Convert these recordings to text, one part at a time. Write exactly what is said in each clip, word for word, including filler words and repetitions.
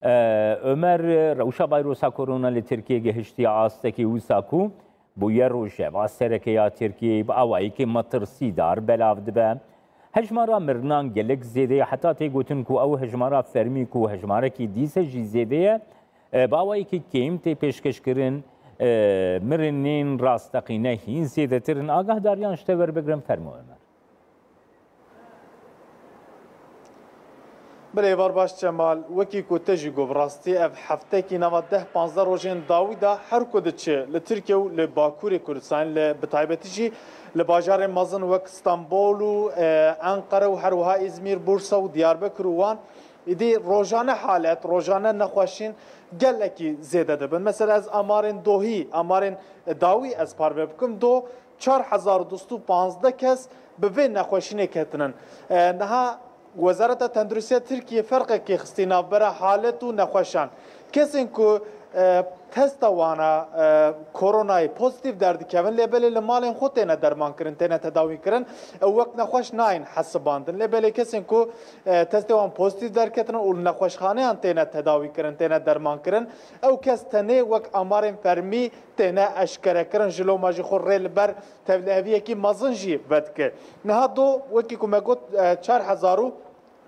E, Ömer, rewşa vayrosa korona li Tirkiyê gihiştiye astekî wisa ku bûye rojeva sereke ya Tirkiyeyê bi awayekî metirsîdar belav dibe. Hejmara mirinan gelek zêde ye, heta tê gotin ku ew hejmara fermî ku hejmarekî dîse jî zêde ye, e, bi awayekî kêm tê pêşkêşkirin, e, mirinên rasteqîne hîn zêdetir in. Agahdariyan ji te werbigirin, fermo Ömer. Belê, êvar baş Cemal, wekî ku te jî got, bi rastî ev heftekî nava deh panzdeh rojên dawî de her ku diçe li Tirkiye û li Bakurê Kurdistanê, li, bi taybetî jî li bajarên mezin wek Stenbol û, e, Enqere û her wiha Îzmîr, Bursa û Diyarbekir û wan, îdî rojane halet, rojane nexweşîn gelekî zêde dibin. Mesela ez amarên dohî, amarên dawî ez parve bikim, do çar hezar û du sed û panzdeh kes bi vê nexweşînê ketinin. E, niha Wezareta Tenduristiya Tirkiyê ferqekê xistî navbera halet û nexweşan. Kesên ku, e, testa wana, e, koronayê pozîtîf derdikevin, lê belê li malên xwe têne dermankirin, têne tedawîkirin, ew wek nexweş nayên hesibandin. Lê belê kesên ku, e, testê wan pozîtîf derketine û li nexweşxaneyan têne tedawîkirin, têne dermankirin, ew kes tenê wek amarên fermî têne eşkerekirin, ji loma jî xwe rê li ber tevliheviyekî mezin jî vedike. Niha do, wekî ku me got, e, çar hezar û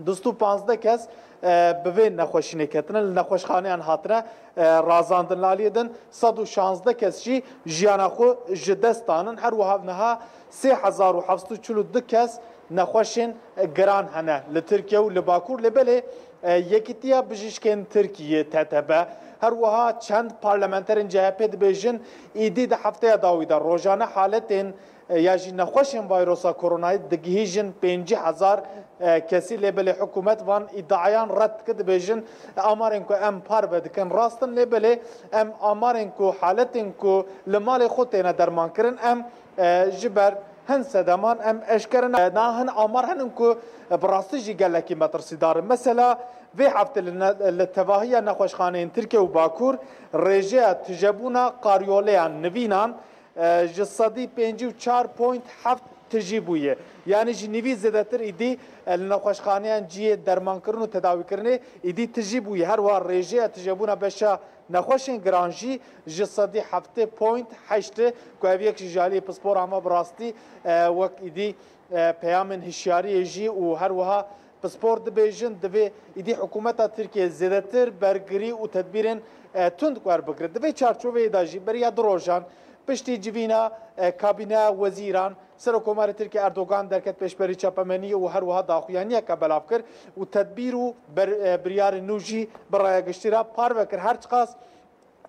du sed û panzdeh kes, e, bi vê nexweşînê ketine, li nexweşxaneyan hatine, e, razandin. Li aliyê din sed û şazdeh kes jî jiyana xwe ji dest danin. Her wiha niha sê hezar û heft sed û çil û du kes nexweşên giran hene li Tirkiye û li Bakur. Lê belê, e, Yekîtiya Bijîşkên Tirkiyê, T T B, her wiha çend parlamenterên C H P dibêjin, îdî di hefteya dawî de rojane haletên, e, ya jî nexweşên vayrosa koronayê digihîjin pêncî hezar, e, kesî. Lê belê hikûmet van îdiayan red dike, dibêjin, e, amarên ku em parve dikin rast in, lê belê em amarên ku, haletên ku li malê xwe têne dermankirin, em e, ji ber hin sedeman em eşkere na-, e, na hin amar henin ku, e, bi rastî jî gelekî metirsîdar in. Mesela, vê heftê li ne-, li tevahiya nexweşxaneyên Tirkiye û Bakur rêjeya tijebûna karyoleyan nivînan, e, ji sedî pêncî û çar point heft tijî bûye. Yanî ji nivî zêdetir îdî, e, li nexweşxaneyan cihê dermankirin û tedawîkirinê îdî tijî bûye. Her wiha rêjeya tijebûna beşa nexweşên giran jî ji sedî heftê point heşt e, ku ev yek jî ji aliyê pisporan ve bi rastî, e, wek îdî, e, peyamên hişyariyê jî û her wiha pispor dibêjin, divê îdî hikûmeta Tirkiyê zêdetir bergirî û tedbîrên, e, tund werbigire. Di vê çarçoveyê de jî beriya du rojan piştî civîna, e, kabîneya wezîran, Serokkomarê Tirkiye Erdogan derket pêşberî çapemeniyê û her wiha daxuyaniyeke belav kir û tedbîr û ber-, e, biryarên nû jî bi raya giştî re parve kir. Her çiqas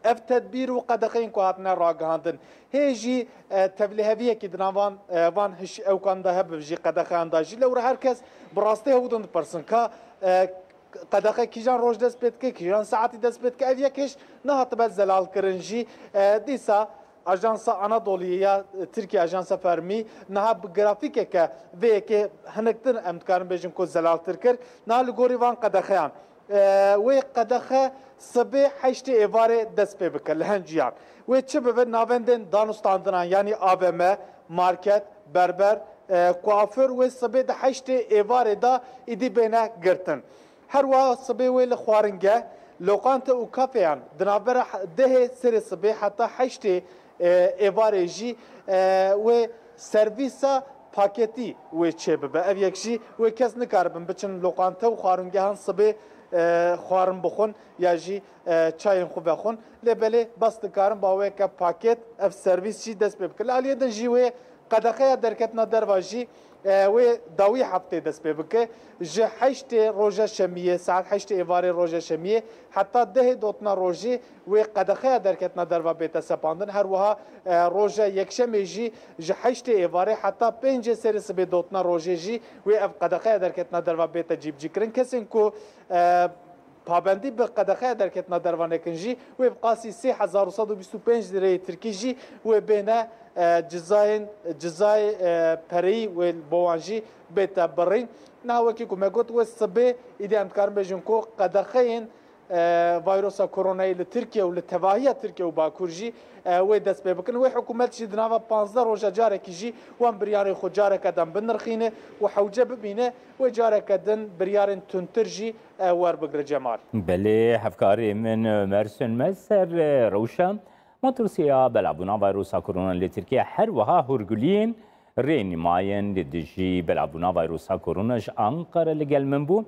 ev tedbîr û qedexeyên ku hatine ragihandin, hê jî, e, tevliheviyekî di nav van, e, van hiş-, ewkan de hebe jî, qedexeyan de jî, lewra her kes bi rastî hew din dipirsin ka, e, qedexe kîjan roj dest pê dike, kîjan saetî dest pê dike, ev yek hiş nehatibe zelalkirin jî. E, dîsa Ajansa Anadoluyê ya Tirkiye, ajansa fermî, niha bi grafîkeke vê yekê hinek din, em dikarin bêjin ku zelaltir kir. Niha li gorî van qedexeyan, e, wê qedexe sibê heştê êvarê dest pê bike li hin ciyan. Wê çi bibe, navendên danûstandinan, yanî A V M, market, berber, e, kuafir, wê sibê di heştê êvarê de îdî bêne girtin. Her wiha sibê wê li xwaringeh, loqante û kafeyan di navbera he-, dehê serê sibê heta heştê, e, êvarê jî, e, wê servîsa paketî wê çêbibe. Ev yek jî wê kes nikaribin biçin loqante û xwaringehan sibê, e, xwarin bixwin ya jî, e, çayên xwe vexwin. Lê belê bes dikarin bi awayeke paket ev servîs jî dest pê bikin. Li aliyê din jî wê qedexeya derketina derva jî, e, wê dawî heftê dest pê bike. Ji heştê roja şemiyê, saet heştê êvarê roja şemiyê heta dehê dotina rojê wê qedexeya derketina derva bête sepandin. Her wiha, e, roja yekşemê jî ji heştê êvarê heta pêncê serê sibê dotina rojê jî wê ev qedexeya derketina derva bête cîbicîkirin. Kesên ku, e, pabendî bi qedexeya derketina derva nekin jî, wê bi qasî sê hezar û sed û bîst û pênc lîreyê tirkî jî wê bêne, e, cizayên, cizayê, e, pereyî wê bo wan jî bête birîn. Niha wekî ku me got, wê sibê îdî em dikarin bêjin ku qedexeyên e, vayrosa koronayê li Tirkiye û li tevahiya Tirkiye û Bakur jî, e, wê dest pê bikin. Wê hikûmet jî di nava panzdeh roja carekî jî wan biryarên xwe careke din binirxîne û hewce bibîne, wê careke din biryarên tundtir jî, e, werbigre Cemal. Belê, hevkarê min Ömer Sönmez ser, e, rewşa matirsiya belavbûna vayrosa korona li Tirkiye, her wiha hûrguliyên rênîmayên li dijî belavbûna vayrosa korona ji Ankara li gel min bû.